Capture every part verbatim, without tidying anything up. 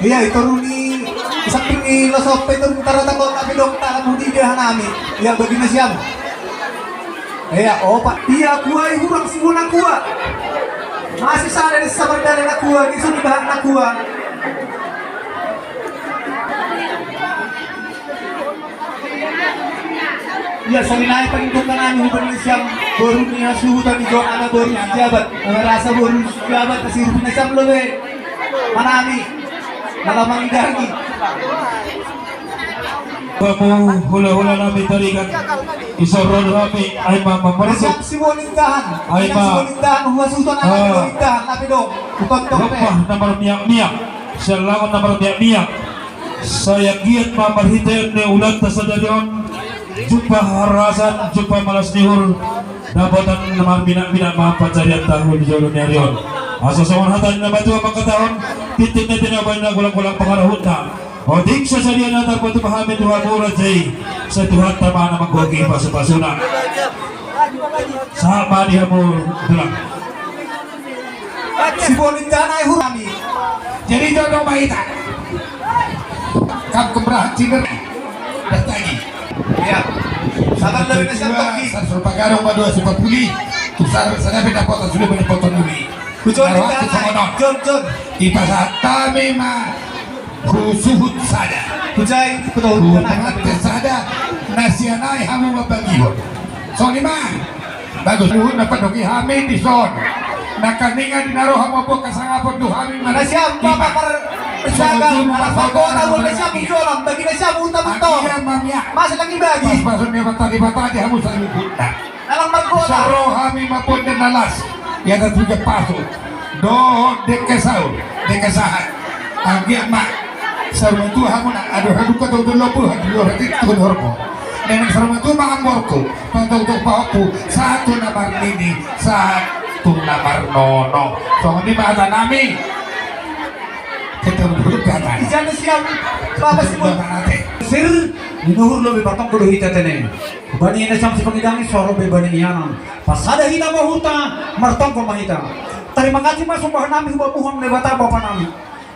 Ia, i toru ni, samping ni Losompe, i toru ni Taratagon, na pe dong tangan hudi dia hanami. Ia, bagi nasiam. Ia, opat. Ia, kua i hurang sibona kua. Masih sada di sabar dari na kua, di sini bahan na kua. Ia, songon i nai pangidongkan nami hubani nasiam boru ni hasuhuton i jo, ala boru si Jabat, ala rasa boru si Jabat, asi hubani nasiam lobe manami, ala mangidangi. Bamu hulahula nami Tarigan, i son ro hami, ai ma mamorsu. Nasiam siboan indahan, ai ma siboan indahan, hasuhuton nami siboan indahan, na pe dong, hutontong pe. Rupah na marmiak-miak, sialangon na marmiak-miak. Sai anggiat ma marhite ni ulaonta sadari on, jumpa harasan, jumpa malas ni uhur, dapotan na marminak-minak ma pansarian tahu di jolo ni ari on. Asa songon hata ni na matua mangkatahon, tintin na tinabai na golang-golang pangarahutna. Otik sasadia na tarpatupa hami tu hamu raja i, sai Tuhanta ma na manggohi pasu-pasuna. Sahat ma di hamu tulang. Siboan indahan ai hurang nami. Jadi jodo ma hita. Kam kembrahan ciber. Bertagi. Ia. Sabar dari nasiam toki. Sar surpagarong madua sipapuli. Tusar sadapi dapotan sudah mendapotan uli. Hujon. Jon, Jon. Ipasahat hami ma. Husuhut sada. Hujai, hutahuta sada. Na sian i hamu mambagihon. Songon i ma. Bagus. Huhut na pandok i hami dison. Na kaningan di na ro hamu buat kasangapon tu hami ma. Nasiam, bapak par-, persiapan. Songon i ma. Apa kota buat nasiam di dalam. Bagi nasiam huta betul. Masa lagi bagi. Pas-pasan ni patadi-patadi hamu sai huhut na. Dalam margola. Saro hami ma bondan na las. Ia tatu japasu. Dohot dengke saur, dengke sahat. Anggiat ma. Saur matua hamu na, aduh, aduh, kata udah lobu, aduh, aduh, itu horbo. Memang saur matua ma amborku, pantau tok pahoppu, satu na marnini, satu na marnono. Songon i ma hata nami. Kita berdoa. Ijana siap, Bapak Simon. Sir, di nuhur lobi patong kudu hita tene. Bani ina siam sipangidangi soro be bani iana. Pasada hina ma huta, martonggo ma hita. Tarima kasih ma sumbahan nami hubamuham Debata Bapa nami.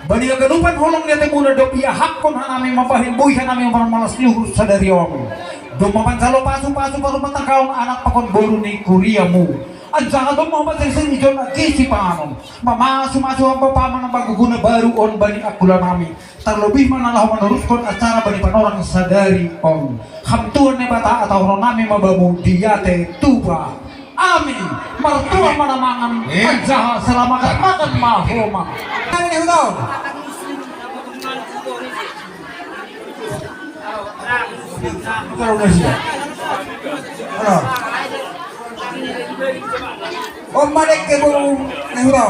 Bani haganupan holong ni atemuna dob iahapkon hanami mambahen boi hanami marmalas ni uhur sadari on. Domma manjalo pasu-pasu pasu patangkaon anak pakon boru ni kuriamu. Anjaha domma hupasengseng ijon agi sipanganon. Mamasu-masu hamba paman baguguna baru on bani angkula nami. Tarlobih ma na laho manoruskon acara bani panorang sadari on. Ham Tuhan Debata atau ronami ma bamu diate tuba. Amin. Martua ma na mangan. Anjaha selamat makan ma homa. Om madek ke bulu na hurau.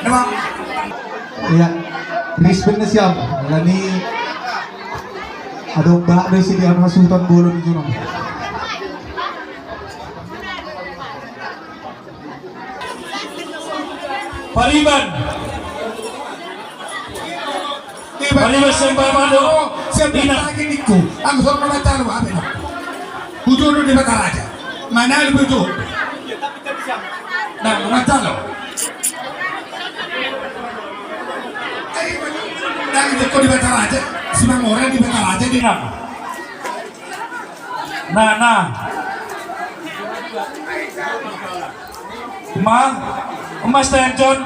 Memang. Iya. Respect na siam. Lani. Adong bahat do isi di anu hasuhuton bulu di junong. Pariban. Pariban sembah mano. Sembah lagi niku. Anggur nama taruh apa nak? Bujur di Bataraja. Mana lu bujur? Nah, mana taruh? Dari teko di Bataraja. Si Mangora di Bataraja di nama. Nah, nah. Ma, Mas Tenjon.